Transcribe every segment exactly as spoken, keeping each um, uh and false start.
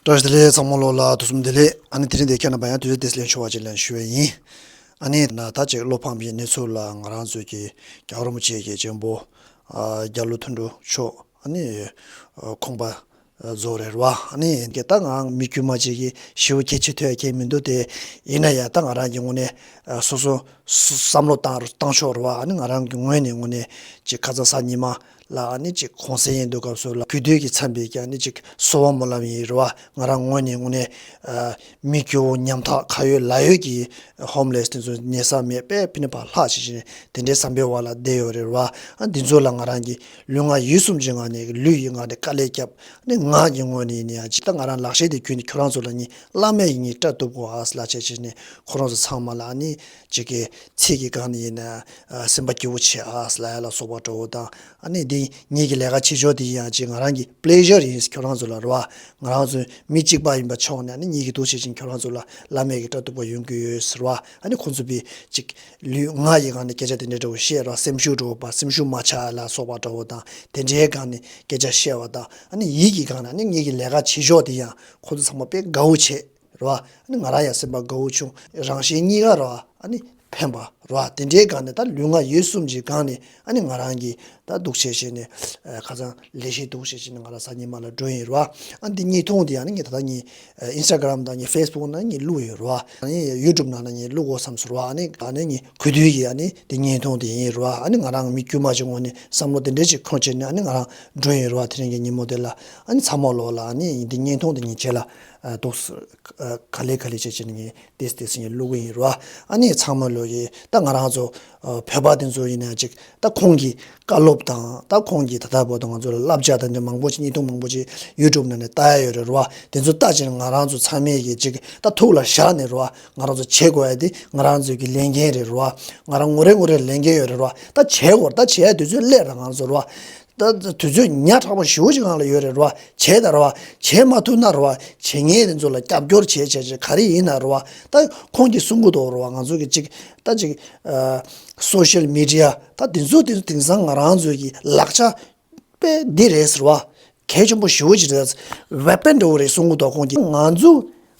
བཀྲ་ཤིས་བདེ་ལེགས། ཚང་མ་ལོ་ལ་དུས་གསུམ་བདེ་ལེགས། ཨ་ནི་དེ་རིང་འདི་ཁྱེད་རྣམ་པ་ཡང་དུས་ཚོད་དེ་ལེན་ཆོག་པ་ཅིག་ལེན་ཞུ་བ་ཡིན། ཨ་ནི་ན་ད་ཅིག་བློ་ཕམ་པའི་གནས་ཚུལ་ལ་ང་རང་ཚོའི་གི་རྒྱལ་བ་རིན་པོ་ཆེ་གི་གཅེན་པོ་རྒྱ་ལོ་དོན་གྲུབ་མཆོག་ཨ་ནི་ཁོང་པ་རྫོགས་རེད་ར། ཨ་ནི་གི་ད་ང་མི་དཀྱུས་མ་ཅིག་གི་ཞེ་པོ་གལ་ཆེ་ཐོས་ཡ་གལ་མི་འདུག་སྟེ། ཡིན་ན་ཡང་ད་ང་རང་གི་ངོས་ནས་སོ་སོ་བསམ་བློ་བཏང་བཏང་ཕྱོགས་ར། ཨ་ནི་ང་རང་གི་ངོས་ནས་ངོས་ནས་ཅིག་ཁ་སང་གཟའ་ཉི་མ་ལ་ཨ་ནི་ཅིག་གུང་སེང་ཡིན་འདུག་སྐབས་སུ་ལ་གུས་འདུད་ཀྱི་འཚམས་པའི་ཀྱང་ཨ་ནི་ཅིག་གསོལ་བ་སྨོན་ལམ་ཡིན་ར། ང་རང་ངོས་ནས་ངོས་ནས་མི་སྐྱོ་བོ་ཉམ་ཐག་ཁ་ཡོད་ལག་ཡོད་ཀྱི་ཧོམ་ལེས་དེ་ཚོ་ཉལ་ས་མེད་པས་ཕི་ནི་ཕ་ལྷག་ཅིག་ཅིག་དེ་འདྲའི་བསམ་པའི་བར་ལ་བསྡད་ཡོད་རེད་ར། ཨ་འདི་ཚོ་ལ་ང་རང་གི་ལུས་ངག་ཡིད་གསུམ་གྱི་ངང་ནས་ལུས་ཡིད་ངག་ནས་དཀའ་ལས་བརྒྱབ། ཨ་ནི་ངག་གི་ངོས་ནས་ཡིན་ན་ཡང་ཅིག་ད་ང་རང་ལག་ཤེས་དེ་བརྒྱུད་ནས་ཁྱོད་རང་ཚོ་ལ་ངས་བླ་མེད་ཡིན་ངས་སྐྲ་གཏུབ་དགོས་ཨ་ལ་བྱས་བྱས་ནས་ཁོ་རང་ཚོ་ཚང་མ་ལ་ཨ་ནི་ཅིག་གི་ཚིག་གི་སྒང་ནས་ཡིན་ན་སེམས་པ་སྐྱིད་པོ་བྱེད་ཨ་ལ་ཡ་ལ་སོགས་པ་འདྲ་བོ་དང་། ཨ་ནི་འདི་ངེད་ཀྱི་ལས་ཀ་བྱེད་ཕྱོགས་དེ་ཡིན་ཡང་ཅིག་ང་རང་གི་པི་ལེ་ཞར་ཡིན་ཁྱོད་རང་ཚོ་ལ་རེད་བ། ང་རང་ཚོ་མི་གཅིག་པ་ཡིན་པ་ཆོག་ནས་ཨ་ནི་ངེད་ཀྱི་འདུག་བྱེད་ཅིང་ཁྱོད་རང་ཚོ་ལ་བླ་མེད་ཀྱི་སྐྲ་གཏུབ་པ་ཡོང་གི་ཡོད་ཟེར་བ། ཨ་ནི་ཁོང་ཚོ་པའི་ཅིག་ལུས་ངག་ཡི་སྒང་ནས་སྐད་ཆ་དེ་འདྲ་འདྲ་བོ་བཤད་ར། སེམས་ཤུགས་འགྲོ་བ་སེམས་ཤུགས་མ་ཆག་ལ་སོགས་པ་འདྲ་བོ་དང་དེ་འདྲའི་སྒང་ནས་སྐད་ཆ་བཤད་བ་དང་། ཨ་ནི་ཡིད་ཀྱི་སྒང་ནས་ཨ་ནི་ངེད་ཀྱི་ལས་ཀ་བྱེད་ཕྱོགས་དེ་ཡང་ཁོང་ཚོ་ཚང་མ་དཔེ་དགའ་བོ་བྱེད་ར། ཨ་ནི་ང་རང་ཡང་སེམས་པ་དགའ་བོ་བྱུང་། རང་གཞན་གཉིས་ཀ་ར། ཨ་ནི་ཕན་པ་ར། དེ་འདྲའི་སྒང་ནས་ད་ལུས་ངག་ཡིད་གསུམ་གྱི་སྒང་ནས་ཨ་ནི་ང་རང་གི་ད་འདུག་བྱས་བྱས་ནས་ཁ་སང་ལས་གཞི་འདུག་བྱས་བྱས་ནས་ང་རང་གཟའ་ཉི་མ་ལ་འགྲོ་ཡིན་ར། ཨ་འདི་བརྙན་ཐུང་དེ་ཡང་ནི་ངས་ད་ལྟ་ངས་ཨིན་སི་ཊ་གྷ་རམ་དང་ངས་ཕེ་སི་བུག་ནང་ངས་བླུགས་ཡོད་ར། ཨ་ནི་ཡུ་ཊུབ་ནང་ན་ངས་བླུགས་དགོས་བསམ་སོང་ར། ཨ་ནི་ཨ་ནི་ངས་གུས་འདུད་ཀྱི་ཨ་ནི་འདི་བརྙན་ཐུང་དེ་ཡིན་ར། ཨ་ནི་ང་རང་མི་དཀྱུས་མ་ཅིག་ངོས་ནས་བསམ་བློ་དེ་འདྲ་ཅིག་འཁོར་བྱས་ནས་ཨ་ནི་ང་རང་འགྲོ་ཡིན་ར། དེ་རིང་གི་ཉིན་མོ་དེ་ལ་ཨ་ནི་ཚང་མ་ལོག་ལ་ཨ་ནི་འདི་བརྙན་ཐུང་དེ་ངས་བྱས་ལ་འདུག་ག་ལེ་ག་ལེ་བྱས་བྱས་ནས་ངས་ཏེས་ཏེས་ངས་བླུག་གི་ཡིན་ར། ཨ་ནི་ཚང་མ་ལོ་ཡི་ད་ང་རང་ཚོ་བོད་པ་དེ་ཚོ་ཡིན་ན་ཅིག་ད་ཁོང་གི་བཀའ་སློབ་དང་ད་ཁོང་གི་ད་ལྟ་བར་དུ་ང་ཚོ་ལ་བསླབ་བྱ་དང་དེ་མང་པོ་ཅིག་བརྙན་ཐུང་མང་པོ་ཅིག་ཡུ་ཊུབ་ནང་ནས་ལྟ་ཡ་ཡོད་རེད་ར། དེ་ཚོ་ལྟ་ཅིག་ང་རང་ཚོ་ཚང་མས་ཀྱི་ཅིག་ད་ཐུགས་ལ་བཞག་ནས་ར། ང་རང་ཚོ་བྱེད་དགོས་ཡ་དེ་ང་རང་ཚོའི་གི་ལས་འགན་རེད་ར། ང་རང་ངོ་རེ་ངོ་རེ་ལས་འགན་ཡོད་རེད་ར། ད་བྱེད་དགོས་ད་བྱེད་ཡ་དུས་ཚོད་སླེབས་ར་ང་རང་ཚོ་ར། ད་དུས་ཚོད་ཉག་ཕྲ་མོ་ཞེ་པོ་ཅིག་སྒང་ལ་ཡོད་རེད་ར། བྱས་ད་ར། བྱས་མ་ཐུབ་ན་ར། བྱེད་མཁན་དེ་ཚོ་ལ་རྒྱབ་སྐྱོར་བྱས་བྱས་བྱས་ག་རེ་ཡིན་ན་ར། ད་ཁོང་གིས་གསུང་གི་འདུག་ར། ང་ཚོ་གི་ཅིག་ད་ཅིག་ཨ་སོ་ཤལ་མི་ཌི་ཡ་ད་དེ་ཚོ་དེ་ཚོ་དེང་སང་ང་རང་ཚོ་གི་ལག་ཆ་དཔེ་འདི་རེད་ཟེར་བ། གལ་ཆེན་པོ་ཞེ་པོ་ཅིག་རེད། ཝེ་པན་འདྲ་བོ་རེད་གསུང་གི་འདུག་ཁོང་གིས་ང་ཚོ་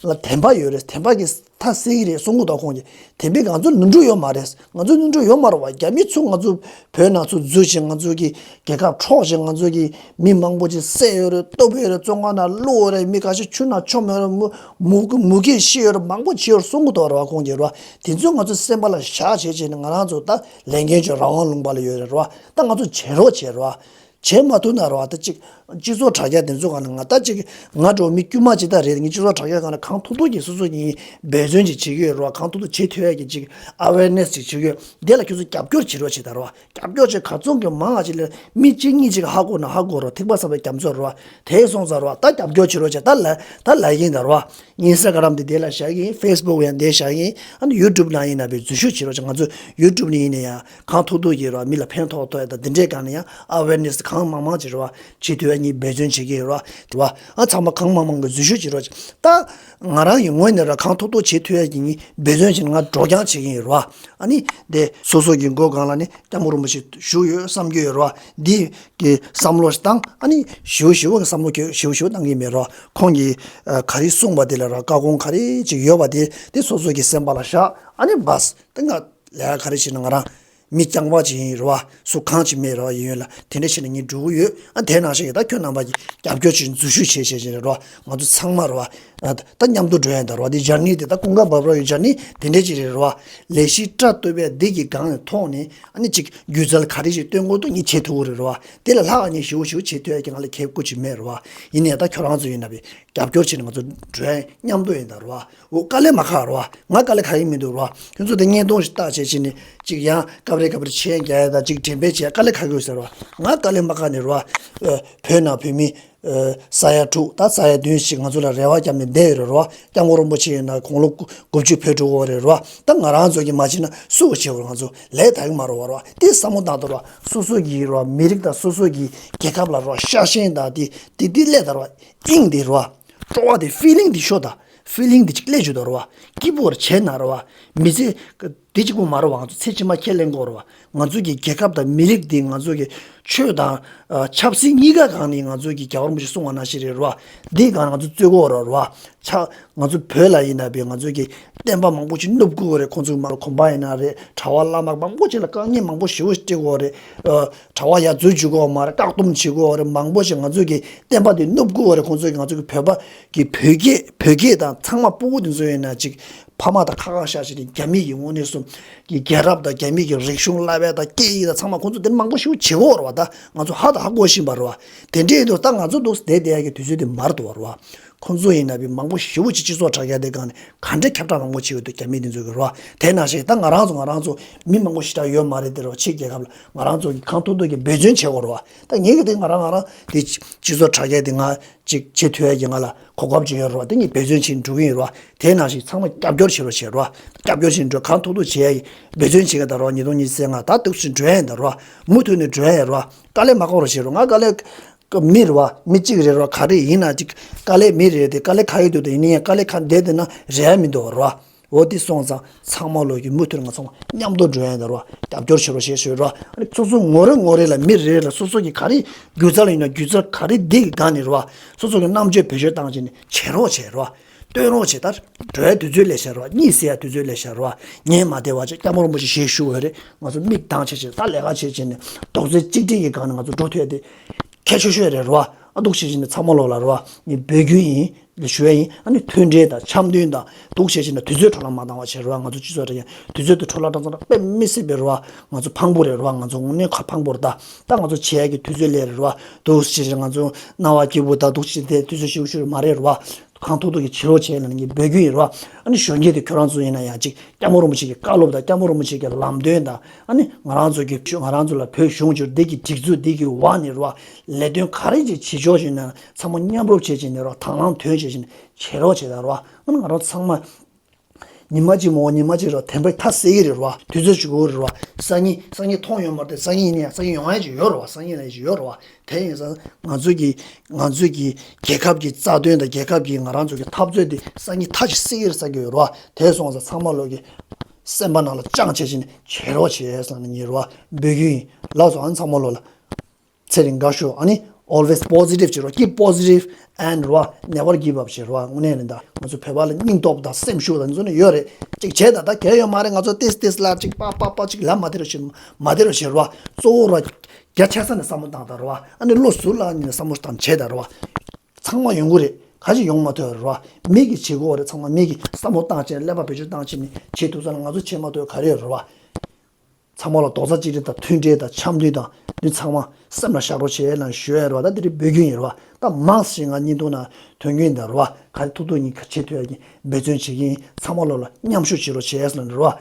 ལ་བདེན་པ་ཡོད་རེད། བདེན་པ་གི་མཐའ་གསལ་གི་རེད་གསུང་གི་འདུག་ཁོང་གིས། བདེན་པའི་ང་ཚོ་ནོར་འཁྲུལ་ཡོད་མ་རེད། ང་ཚོ་ནོར་འཁྲུལ་ཡོད་མ་རེད་བ། རྒྱ་མི་ཚོ་ང་ཚོ་བོད་ནང་ཚོ་འཛུལ་ཞིང་ང་ཚོ་གི་རྒྱལ་ཁབ་འཕྲོག་ཞིང་ང་ཚོ་གི་མི་མང་པོ་ཅིག་བསད་ཡོད་རེད། གཏུབ་ཡོད་རེད། བཙོན་ཁང་ནང་བླུགས་ཡོད་རེད། མི་ཁ་ཤས་ཆུ་ནང་མཆོངས་ཡོད་རེད། མུ་མུ་མུ་གེ་ཤི་ཡོད་རེད། མང་པོ་བྱས་ཡོད་རེད་གསུང་གི་འདུག་རེད་བ། ཁོང་གིས་རེད་བ། དེ་ཚོ་ང་ཚོ་སེམས་པ་ལ་བཞག་བྱས་བྱས་ནས་ང་རང་ཚོ་ད་ལས་འགན་ཅིག་རང་དབང་ལུང་པ་ལ་ཡོད་རེད་རེད་བ། ད་ང་ཚོ་བྱེད་རོགས་བྱེད་རེད་བ། བྱེད་མ་ཐུབ་ན་རེད་བ། ད་ཅིག་སྤྱི་ཚོགས་དྲ་རྒྱ་དེ་ཚོ་གང་ན་ང་ད་ཅིག་ང་འདྲ་བོ་མི་དཀྱུས་མ་ཅིག་ད་རེད། ངས་སྤྱི་ཚོགས་དྲ་རྒྱ་གང་ན་གང་ཐུབ་ཐུབ་ཀྱིས་སོ་སོ་ཉིད་འབད་བརྩོན་ཅིག་བྱེད་ཀྱི་ཡོད་རེད་བ། གང་ཐུབ་ཐུབ་བྱེད་ཐུབ་ཡ་གི་ཅིག་ཨ་ཝེར་ནེ་སི་ཅིག་བྱེད་ཀྱི་ཡོད། དེ་ལ་ཁྱོད་ཚོ་རྒྱབ་སྐྱོར་བྱེད་རོགས་བྱེད་ད་རེད་བ། རྒྱབ་སྐྱོར་བྱེད་ག་ཚོད་ཀྱི་མང་ང་ཅིག་ལ་མི་གཅིག་གཉིས་ཅིག་ཧ་གོ་ན་ཧ་གོ་རོགས། ཐིགས་པ་བསགས་པའི་རྒྱ་མཚོ་རེད་བ། དེ་སོང་ཙང་རེད་བ། ད་རྒྱབ་སྐྱོར་བྱེད་རོགས་བྱེད་ད་ལ་ད་ལ་ཡིན་ད་རེད་བ། ཨིན་སི་ཊ་གྷ་རམ་དེ་དེ་ལ་བཞག་གི་ཡིན། ཕེ་སི་བུག་ཡང་དེ་བཞག་གི་ཡིན། ཨ་ནི་ཡུ་ཊུབ་ནང་ཡིན་ན་བའི་འཛུལ་ཞུགས་བྱེད་རོགས་བྱེད། ང་ཚོ་ཡུ་ཊུབ་ནས་ཡིན་ན་ཡང་གང་ཐུབ་ཐུབ་ཀྱིས་རོགས་མི་ལ་ཕན་ཐོགས་ཐོགས་ཡ་དང་འདི་འདྲའི་སྒང་ནས་ཡང་ཨ་ཝེར་ནེ་སི་གང་མང་མང་བྱེད་རོགས་བྱེད་ཐུབ་ཡ་ངས་འབད་བརྩོན་བྱེད་ཀྱི་ཡོད་རོགས་རོགས། ཨ་ཚང་མ་གང་མང་མང་གིས་འཛུལ་ཞུགས་བྱེད་རོགས་བྱེད། ད་ང་རང་གི་ངོས་ནས་ར་གང་ཐུབ་ཐུབ་བྱེད་ཐུབ་ཡ་གི་ངས་འབད་བརྩོན་བྱེད་ནས་ང་འགྲོ་རྐྱང་བྱེད་ཀྱི་ཡིན་རོགས། ཨ་ནི་དེ་སོ་སོ་གི་མགོ་སྒང་ལ་ནི་སྐྱབས་མགོན་རིན་པོ་ཆེ་བཞུགས་ཡོད་བསམ་གྱི་ཡོད་རོགས། འདི་གི་བསམ་བློ་བཏང་། ཨ་ནི་ཞེ་པོ་ཞེ་པོ་གི་བསམ་བློ་ཞེ་པོ་ཞེ་པོ་བཏང་གི་མེད་རོགས། ཁོང་གིས་ཨ་ག་རེ་གསུངས་པ་དེ་ལ་ར་བཀའ་དགོངས་ག་རེ་ཅིག་ཡོད་པ་དེ་དེ་སོ་སོ་གི་སེམས་པ་ལ་བཞག་ཨ་ནི་བས་དེ་ང་ལས་ཀ་ག་རེ་བྱེད་ན་ང་རང་མི་རྐྱང་པ་ཅིག་ཡིན་རོགས། སུ་གང་ཅིག་མེད་རོགས། ཡིན་ཡོད་ལ་དེ་འདྲ་བྱས་ནས་ངས་འགྲོ་གི་ཡོད། ཨ་དེ་ནང་བཞིན་གྱི་ད་ཁྱོད་རྣམ་པ་གིས་རྒྱབ་སྐྱོར་བྱེད་འཛུལ་ཞུགས་བྱེད་བྱེད་བྱེད་རོགས། ང་ཚོ་ཚང་མ་རོགས། ཨ་ད་མཉམ་དུ་འགྲོ་ཡ་ད་རོགས། དེ་ཇར་ནི་དེ་ད་ཀུན་དགའ་བབས་རོགས་ཡོད་ཇར་ནི་དེ་འདྲ་ཅིག་རེད་རོགས། ལས་གཞི་སྐྲ་གཏུབ་པའི་འདི་གི་སྒང་ནས་ཐོག་ནས་ཨ་ནི་ཅིག་སྒྱུ་རྩལ་ག་རེ་ཞིག་སྟོན་དགོས་འདུག་ངས་བྱེད་ཐུབ་ཀྱི་རེད་རོགས། དེ་ལས་ལྷག་ངས་ཞེ་པོ་ཞེ་པོ་བྱེད་ཐུབ་ཡ་གི་ང་ལ་ཁེ་བཀོད་ཅིག་མེད་རོགས། ཡིན་ནའི་ད་ཁྱོད་རང་ཚོ་ཡིན་ན་བས་རྒྱབ་སྐྱོར་བྱས་ནས་ང་ཚོ་འགྲོ་ཡ་མཉམ་དུ་ཡིན་ད་རོགས། འོ་དཀའ་ལས་མ་ཁག་རོགས། ང་དཀའ་ལས་ཁག་གི་མི་འདུག་རོགས། ཁྱོད་ཚོ་དེ་བརྙན་ཐུང་ཞིག་བལྟ་བྱས་བྱས་ནས་ཅིག་ཡང་སྐབས་རེ་སྐབས་རེ་མཆན་རྒྱག་ཡ་ད་ཅིག་འགྲེམས་སྤེལ་བྱེད་ཡ་དཀའ་ལས་ཁག་གི་ཡོད་ཟེར་རོགས། ང་དཀའ་ལས་མ་ཁག་ནས་རོགས། ཨ་བོད་ནང་བོད་མི་ཨ་ས་ཡ་དྲུག་ད་ས་ཡ་བདུན་ཞིག་ང་ཚོ་ལ་རེ་བ་བརྒྱབ་ནས་བསྡད་ཡོད་རེད་རོགས། སྐྱབས་མགོན་རིན་པོ་ཆེ་ཡིན་ན་དགུང་ལོ་དགུ་བཅུ་བུད་འགྲོ་གི་རེད་རོགས། ད་ང་རང་ཚོ་གིས་མ་བྱས་ན་སུ་གིས་བྱེད་དགོས་རེད། ང་ཚོ་ལས་ད་གི་མ་རོགས་པ་རོགས། དེ་བསམ་བློ་བཏང་དང་རོགས། སོ་སོ་གི་རོགས་མི་རིགས་དང་སོ་སོ་གི་རྒྱལ་ཁབ་ལ་རོགས་ཤ་ཞེན་དང་དེ་དེ་དེ་སླེབས་དང་རོགས། དབྱིངས་དེ་རོགས། སྤྲོ་བ་དེ་ཕི་ལིང་དེ་ཤོར་དང་། ཕི་ལིང་དེ་ཅིག་སླེབས་བཅུག་དང་རོགས། སྐྱིད་པོ་རེད་བྱས་ན་རོགས། མི་ཚེ་ག་ དེ་གཅིག་པོ་མ་རེད་བ། ང་ཚོ་ཚེ་ཕྱི་མ་ཁས་ལེན་དགོས་རེད་བ། ང་ཚོ་གི་རྒྱལ་ཁབ་དང་མི་རིགས་འདི་ང་ཚོ་གི་ཆོས་དང་ཨ་ཆབ་སྲིད་གཉིས་ཀ་སྒང་ནས་ང་ཚོ་གི་རྒྱལ་བ་རིན་པོ་ཆེ་གསུངས་པ་ནང་བཞིན་རེད་རེད་བ། འདིའི་སྒང་ང་ཚོ་རྩོད་དགོས་རེད་རེད་བ། ཆ་ང་ཚོ་བོད་ལ་ཡིན་ན་བས་ང་ཚོ་གི་བསྟན་པ་མང་པོ་ཅིག་བསྣུབ་དགོས་རེད། ཁོང་ཚོ་མར་གོམ་པ་ཡིན་ན་རེད། གྲྭ་པ་བླ་མ་མང་པོ་ཅིག་ལ་དཀའ་ངལ་མང་པོ་ཞེ་པོ་སྤྲད་དགོས་རེད། ཨ་གྲྭ་པ་ཡར་འཛུལ་བཅུག་དགོས་མ་རེད། བཀག་སྡོམ་བྱེད་དགོས་རེད། མང་པོ་ཞིག་ང་ཚོ་གི་བསྟན་པ་འདི་བསྣུབ་དགོས་རེད། ཁོང་ཚོ་གི་ང་ཚོ་གི་བོད་པ་གི་བོད་སྐད་བོད་སྐད་དང་ཚང་མ་སྤུ་གུ་འདི་ཚོ་ཡིན་ན་ཅིག་ཕ་མ་དང་ཁ་ཁ་བཤད་བྱས་ཏེ་རྒྱ་མི་ཡི་དངོས་གནས་སུ་གི་རྒྱལ་རབས་དང་རྒྱ་མི་གི་རིག་གཞུང་བསླབ་ཡ་དང་སྐད་ཡིག་དང་ཚང་མ་ཁོང་ཚོ་དེ་མང་པོ་ཞིག་བྱེད་དགོས་རེད་བ། ད་ང་ཚོ་ཧ་དང་ཧ་གོ་བཞིན་པ་རེད་བ། དེ་འདྲའི་དུས་ད་ང་ཚོ་འདུག་བསྡད་བསྡད་ཡ་གི་དུས་ཚོད་དེ་མ་རེད་འདུག་བ་རེད་བ། ཁོང་ཚོ་ཡིན་ན་བི་མང་པོ་ཞེ་པོ་ཅིག་སྤྱི་ཚོགས་དྲ་རྒྱ་དེ་སྒང་ནས་ག་འདྲའི་ཁྱབ་བསྒྲགས་མང་པོ་བྱེད་ཡོད་འདུག་རྒྱ་མི་དེ་ཚོ་གི་རེད་བ། དེ་ནང་བཞིན་ད་ང་རང་ཚོ་ང་རང་ཚོ་མི་མང་པོ་ཞེ་དྲག་ཡོད་མ་རེད་དེ་རེད་བ། ཕྱིའི་རྒྱལ་ཁབ་ལ་ང་རང་ཚོ་གི་གང་ཐུབ་ཐུབ་ཀྱི་འབད་བརྩོན་བྱེད་དགོས་རེད་བ། ད་ངས་གི་དེ་ང་རང་ང་རང་དེ་སྤྱི་ཚོགས་དྲ་རྒྱ་དེ་ང་ཅིག་བྱེད་ཐུབ་ཡ་གི་ང་ལ་གོ་སྐབས་ཅིག་ཡོད་རེད་བ། དེ་ངས་འབད་བརྩོན་བྱེད་འགྲོ་གི་ཡིན་རེད་བ། དེ་ནང་བཞིན་ཚང་མ་རྒྱབ་སྐྱོར་བྱེད་རོགས་བྱེད་རེད་བ། རྒྱབ་སྐྱོར་བྱེད་འགྲོ་གང་ཐུབ་ཐུབ་བྱེད་ཡ་གི་འབད་བརྩོན་བྱེད་གི་ད་རེད་བ། ཉིས་སྟོང་ཉི་ཤུ་རྩ་ལྔ་ད་འདུག་བཞིན་འགྲོ་ཡ་ཡིན་ད་རེད་བ། མུ་མཐུད་ནས་འགྲོ་ཡ་ཡིན་རེད་བ། དཀའ་ལས་མ་ཁག་རོགས་བྱེད་རོགས། ང་དཀའ་ལས་མི་རེད་བ། མི་གཅིག་རེད་རོགས། ག་རེ་ཡིན་ན་ཅིག་དཀའ་ལས་མི་རེད་དེ་དཀའ་ལས་ཁག་གི་འདུག་དེ་ཡིན་ན་ཡང་དཀའ་ལས་ཁག་བསྡད་དེ་ན་རེད་ཡ་མི་འདུག་རོགས། འོ་དེ་སོང་ཙང་ཚང་མ་ལོག་གི་མུ་མཐུད་ང་ཚང་མ་མཉམ་དུ་འགྲོ་ཡ་ཡིན་ད་རོགས། རྒྱབ་སྐྱོར་བྱེད་རོགས་བྱེད་ཞུ་རོགས། ཨ་ནི་སོ་སོ་ངོ་རེ་ངོ་རེ་ལ་མི་རེ་ལ་སོ་སོ་གི་ག་རེ་སྒྱུ་རྩལ་ཡིན་ན་སྒྱུ་རྩལ་ག་རེ་འདི་གི་སྒང་ནས་རོགས། སོ་སོ་གི་རྣམ་དཔྱོད་བེད་སྤྱོད་བཏང་བྱས་ནས་བྱེད་རོགས་བྱེད་རོགས། སྟོན་རོགས་བྱེད། ད་འགྲོ་ཡ་དུས་ཚོད་སླེབས་ཤག་རོགས། གཉིད་སད་ཡ་དུས་ཚོད་སླེབས་ཤག་རོགས། ངས་མ་བསྡད་པ་ཅིག་སྐྱབས་མགོན་རིན་པོ་ཆེ་ཞེས་ཞུ་བ་རེད། ང་ཚོ་མིག་གདངས་བྱས་བྱས་ད་ལས་ཀ་བྱས་བྱས་ནས་རྡོག་རྩ་གཅིག་སྒྲིལ་གྱི་སྒང་ནས་ང་ཚོ་འགྲོ་ཐུབ་ཡ་དེ་གལ་ཆེ་ཤོས་རེད་རོགས། ཨ་འདུག་བྱས་བྱས་ནས་ཚང་མ་ལོག་ལ་རོགས། ངས་འབོད་སྐུལ་ཡིན་ཞུ་ཡ་ཡིན། ཨ་ནི་མཐུན་སྒྲིལ་དང་འཆམ་མཐུན་དང་འདུག་བྱས་བྱས་ནས་དུས་ཚོད་འཕྲོ་བརླག་མ་བཏང་བ་བྱེད་རོགས། ང་ཚོ་སྤྱི་ཚོགས་རེ་ཡ་དུས་ཚོད་དེ་འཕྲོ་བརླག་བཏང་ཙང་ད་དཔེ་མི་སྲིད་པའི་རོགས། ང་ཚོ་ཕངས་པོ་རེད་རོགས། ང་ཚོ་དངོས་གནས་ཁ་ཕངས་པོ་རེད། ད་ད་ང་ཚོ་བྱེད་ཡ་གི་དུས་ཚོད་སླེབས་རེད་རོགས། འདུག་བྱས་བྱས་ང་ཚོ་སྣང་བ་སྐྱིད་པོ་ད་འདུག་བྱས་དེ་དུས་ཚོད་ཞིག་ཞུ་མ་རེད་རོགས། གང་ཐུབ་ཐུབ་ཀྱིས་བྱེད་རོགས་བྱེད་ལབ་ནས་ངས་འབོད་སྐུལ་ཡིན་རོགས། ཨ་ནི་གཞོན་སྐྱེས་དེ་ཁྱོད་རང་ཚོ་ཡིན་ན་ཡང་ཅིག་སྐྱབས་མགོན་རིན་པོ་ཆེ་གི་བཀའ་སློབ་དང་སྐྱབས་མགོན་རིན་པོ་ཆེ་གི་ལམ་སྟོན་དང་ཨ་ནི་ང་རང་ཚོ་གི་ང་རང་ཚོ་ལ་བོད་གཞུང་གི་འདི་གི་སྒྲིག་འཛུགས་འདི་གི་འོག་ནས་རོགས། ལས་དོན་ག་རེ་ཅིག་བྱེད་ཆོག་བྱས་ན་ཚང་མ་མཉམ་རུབ་བྱེད་བྱས་ནས་རོགས། དང་བླངས་དོན་བྱེད་བྱས་ནས་བྱེད་རོགས་བྱེད་དང་རོགས། ཨ་ནི་ང་རང་ཚང་མ་ཉི་མ་གཅིག་མ་འོངས་ཉི་མ་གཅིག་རོགས། དེ་འདྲའི་ཐ་སེ་གི་རེད་རོགས། དུས་ཚོད་ཅིག་འགོར་རེད་རོགས། སང་ཉིན་སང་ཉིན་མཐོང་ཡོད་མ་རེད་དེ། སང་ཉིན་ཡིན་ན་ཡང་སང་ཉིན་ཡོང་ཡ་ཅིག་ཡོད་རེད་བ། སང་ཉིན་ལ་ཡ་ཅིག་ཡོད་རེད་བ། དེ་ཡིན་ཙང་ང་ཚོ་གི་ང་ཚོ་གི་རྒྱལ་ཁབ་ཀྱི་རྩ་དོན་དང་རྒྱལ་ཁབ་ཀྱི་ང་རང་ཚོ་གི་འཐབ་རྩོད་དེ་སང་ཉིན་ཐག་ཅིག་སེ་གི་རེད་བསམ་གི་ཡོད་རེད་བ། དེ་སོང་ཙང་ཚང་མ་ལོག་གི་སེམས་པ་ནང་ལ་བཅངས་བྱས་བྱས་ནས་བྱེད་རོགས་བྱེད་བསམ་ནས་ངས་རེད་བ་འབོད་སྐུལ་ཡིན། ལགས་སོ། ཨ་ནི་ཚང་མ་ལོག་ལ། ཚེ་རིང་དགའ་ཤོག་ཨ་ནི་always positive བྱེད་རོགས། Keep positive and རོགས། Never give up བྱེད་རོགས། དངོས་གནས་རེད་ད། ང་ཚོ་བོད་པ་ལ་སྙིང་སྟོབས་དང་སེམས་ཤུགས་དང་འདི་ཚོ་ནི་ཡོད་རེད། ཅིག་བྱས་ད་ད་གལ་ཡོད་མ་རེད། ང་ཚོ་ཏིས་ཏིས་ལ་ཅིག་པ་པ་པ་ཅིག་ལབ་མ་བདེ་རོགས་བྱེད། མ་བདེ་རོགས་བྱེད་རོགས། གཙོ་བོ་རོགས་རྒྱ་ཆེ་ས་ནས་བསམ་བློ་བཏང་ད་རོགས། ཨ་ནི་བློ་གཟུ་ལ་ནས་བསམ་བློ་བཏང་བྱས་ད་རོགས། ཚང་མ་ཡོང་གི་རེད། ག་ཞིག་ཡོང་མ་ཐུབ་རོགས། མི་གིས་བྱེད་དགོས་རེད། ཚང་མ་མི་གིས་བསམ་བློ་བཏང་བྱས་ཀླད་པ་བེད་སྤྱོད་བཏང་བྱས་ནས་བྱེད་ཐུབ་ས་ལ་ང་ཚོ་བྱེད་མ་ཐུབ་ག་རེ་ཡོད་རེད་བ། ཚང་མ་ལ་རྡོག་རྩ་གཅིག་སྒྲིལ་དང་མཐུན་སྒྲིལ་དང་འཆམ་མཐུན་དང་འདི་ཚང་མ་སེམས་ལ་བཞག་རོགས་བྱེད་ལབ་ཞུ་ཡ་རེད་བ། ད་འདི་རིགས་འབོད་སྐུལ་ཡིན་རེད་བ། ད་མང་ཞིག་ང་བརྙན་ཐུང་ནང་ཐོན་གྱིན་འདུག་རེད་བ། ག་རེ་ཐུབ་ཐུབ་ཡིན་ག་བྱེད་ཐུབ་ཡ་ཡིན་འབད་བརྩོན་བྱེད་ཀྱི་ཡིན། ཚང་མ་ལོག་ལ་མཉམ་ཞུགས་བྱེད་རོགས་བྱེད་ལབ་རེད་བ།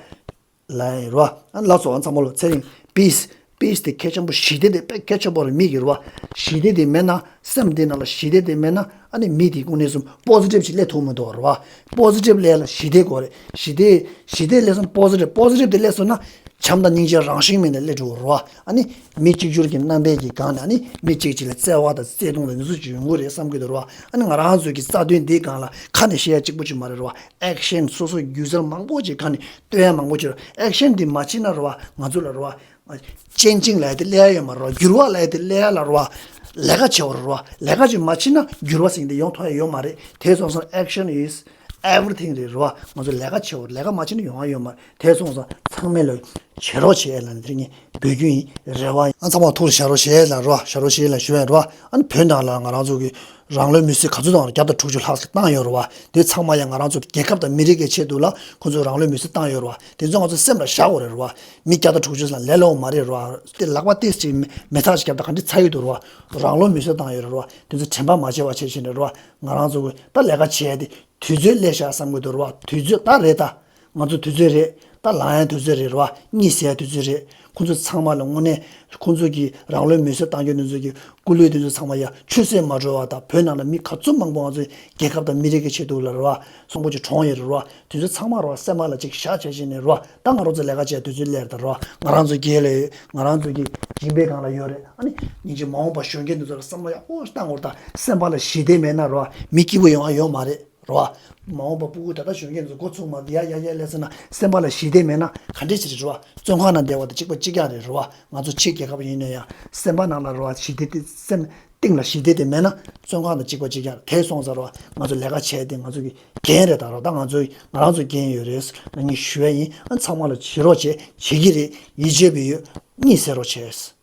ལབ་ཡ་ཡིན་རེད་བ། ཨ་ལགས་སོ། ཨ་ཚང་མ་ལོག་ཚེ་རིང་peace peace དེ་གལ་ཆེན་པོ། ཞི་བདེ་དེ་དཔེ་གལ་ཆེན་པོ་རེད། མི་གི་རེད་བ། ཞི་བདེ་དེ་མེད་ན་སེམས་དེ་ནང་ལ་ཞི་བདེ་དེ་མེད་ན་ཨ་ནི་མི་དེ་དངོས་གནས་སུ་positive ཅིག་སླེབས་ཐུབ་མི་འདུག་རེད་བ། Positive སླེབས་ལ་ཞི་བདེ་དགོས་རེད། ཞི་བདེ་ཞི་བདེ་སླེབས་སོང་positive positive དེ་སླེབས་སོང་ན་བྱམས་དང་སྙིང་རྗེ་རང་བཞིན་མེད་ནས་སླེབས་འགྲོ་གི་རེད་བ། ཨ་ནི་མི་གཅིག་གྱུར་གྱི་རྣམ་པའི་གི་སྒང་ནས་ཨ་ནི་མི་གཅིག་གཅིག་ལ་བརྩེ་བ་དང་བརྩེ་དུང་དང་འདི་ཚོ་ཅིག་ཡོང་གི་རེད་བསམ་གྱི་འདུག་རེད་བ། ཨ་ནི་ང་རང་ཚོ་གི་རྩ་དོན་འདིའི་སྒང་ལ་ཁ་ནས་བཤད་ཡ་གཅིག་པོ་ཅིག་མ་རེད་རེད་བ། Action སོ་སོ་སྒྱུ་རྩལ་མང་པོ་ཅིག་ཁ་ནས་སྟོན་ཡ་མང་པོ་ཅིག་རེད། Action འདི་མ་བྱས་ན་རེད་བ། ང་ཚོ་ལ་རེད་བ། ཅན་ཅིང་ལབ་ཡ་དེ་སླེབས་ཡ་ཡོད་མ་རེད་བ། འགྱུར་བ་ལབ་ཡ་དེ་སླེབས་ཡ་ལ་རེད་བ། ལས་ཀ་བྱེད་དགོས་རེད་བ། ལས་ཀ་ཅིག་མ་བྱས་ན་འགྱུར་བ་ཟེར་མཁན་དེ་ཡོང་ཐུབ་ཡ་ཡོད་མ་རེད། དེ་སོང་ཙང་action is everything རེད་རེད་བ། ང་ཚོ་ལས་ཀ་བྱེད་དགོས་རེད། ལས་ཀ་མ་བྱས་ན་ཡོང་ཡ་ཡོད་མ་རེད། དེ་སོང་ཙང་ཚང་མས་ལ་བྱེད་རོགས་བྱེད་ལབ་ནས་དེ་རིང་ངས་འབོད་སྐུལ་ཡིན། རེ་བ་ཡིན། ཨ་ཚང་མ་ཐུགས་ལ་བཞག་རོགས་བྱེད་ལ་རེད་བ། བཞག་རོགས་བྱེད་ལ་ཞུ་ཡ་རེད་བ། ཨ་ནི་བོད་ནང་ལ་ང་རང་ཚོ་གི་རང་ལུས་མེར་སྲེག་ག་ཚོད་བཏང་བ་རེད། བརྒྱ་དང་དྲུག་ཅུ་ལྷག་ཙམ་བཏང་ཡོད་རེད་བ། དེ་ཚང་མ་ཡང་ང་རང་ཚོ་རྒྱལ་ཁབ་དང་མི་རིགས་ཀྱི་ཆེད་དུ་ལ་ཁོང་ཚོས་རང་ལུས་མེར་སྲེག་བཏང་ཡོད་རེད་བ། དེ་ཚོ་ང་ཚོ་སེམས་ལ་བཞག་དགོས་རེད་བ། མི་བརྒྱ་དང་དྲུག་ཅུ་ཙམ་ལས་སླ་བོ་མ་རེད་རེད་བ། དེ་ལག་པ་ཏོག་ཙམ་མེ་ཚག་ཅིག་བརྒྱབ་ད་ག་འདྲ་ཚ་གི་འདུག་རེད་བ། རང་ལུས་མེར་སྲེག་བཏང་ཡོད་རེད་བ། དེ་ཚོ་དྲན་པ་མ་བརྗེད་པ་བྱེད་བཞིན་རེད་བ། ང་རང་ཚོ་གི་ད་ལས་ཀ་བྱས་ཏེ་དུས་ཚོད་སླེབས་ཤག་བསམ་གི་འདུག་རེད་བ། དུས་ཚོད་ད་རེད་ད། ང་ཚོ་དུས་ཚོད་རེད། ད་ལངས་ཡ་དུས་ཚོད་རེད་རེད་བ། གཉིད་སད་ཡ་དུས་ཚོད་རེད། ཁོང་ཚོ་ཚང་མ་ལ་དངོས་གནས་ཁོང་ཚོ་གིས་རང་ལུས་མེར་སྲེག་བཏང་རྒྱུ་དེ་ཚོ་གི་སྐུ་ལུས་དེ་ཚོ་ཚང་མ་ཡ་ཆུད་ཟོས་མ་འགྲོ་བ་དང་། བོད་ནང་ལ་མི་ག་ཚོད་མང་པོ་ང་ཚོའི་རྒྱལ་ཁབ་དང་མི་རིགས་ཀྱི་ཆེད་དུ་ལ་རེད་བ། སོང་པོ་ཅིག་གྲོངས་ཡོད་རེད་བ། དེ་ཚོ་ཚང་མ་རེད་བ། སེམས་པ་ལ་ཅིག་བཞག་བྱས་བྱས་ནས་རེད་བ། ད་ང་རང་ཚོ་ལས་ཀ་བྱས་དུས་ཚོད་སླེབས་རེད་ད་རེད་བ། ང་རང་ཚོ་རྒྱལ་ལ་ཡོད། ང་རང་ཚོ་གི་སྦྱིན་པའི་སྒང་ལ་ཡོད་རེད། ཨ་ནི་སྙིང་རྗེ་མ་འོངས་པ་གཞོན་སྐྱེས་འདི་ཚོ་ལ་བསམ་བློ་ཡག་པོ་བཏང་དགོས་རེད་ད། སེམས་པ་ལ་ཞི་བདེ་མེད་ན་རེད་བ། མི་སྐྱིད་པོ་ཡོང་ཡ་ཡོད་མ་རེད། རེད་བ། མ་འོངས་པ་སྤུ་གུ་ད་ལྟ་གཞོན་སྐྱེས་ཚོ་འགོ་ཚུགས་མ་ཡ་ཡ་ཡ་ལས་ཟེར་ན་སེམས་པ་ལ་ཞི་བདེ་མེད་ན་ག་འདྲས་ཅིག་རེད་བ། བཙོན་ཁང་ནང་བསྡད་པ་དང་གཅིག་པ་གཅིག་རྐྱང་རེད་རེད་བ། ང་ཚོ་ཕྱི་རྒྱལ་ཁབ་ཡིན་ན་ཡང་སེམས་པ་ནང་ལ་རེད་བ་ཞི་བདེ་དེ་སེམས་གཏིང་ལ་ཞི་བདེ་དེ་མེད་ན་བཙོན་ཁང་དང་གཅིག་པ་གཅིག་རྐྱང་རེད། དེ་སོང་ཙང་རེད་བ། ང་ཚོ་ལས་ཀ་བྱས་ཏེ་ང་ཚོ་གི་འགན་རེད་ད་རེད་བ། ད་ང་ཚོ་ང་རང་ཚོ་འགན་ཡོད་རེད་ཟེར་ངས་ཞུ་ཡ་ཡིན། ཨ་ཚང་མ་ལ་བྱེད་རོགས་བྱེད་བྱེད་ཀྱི་རེད། ཡིད་ཆེས་པའི་ཡོད་གཉིད་སད་རོགས་བྱས།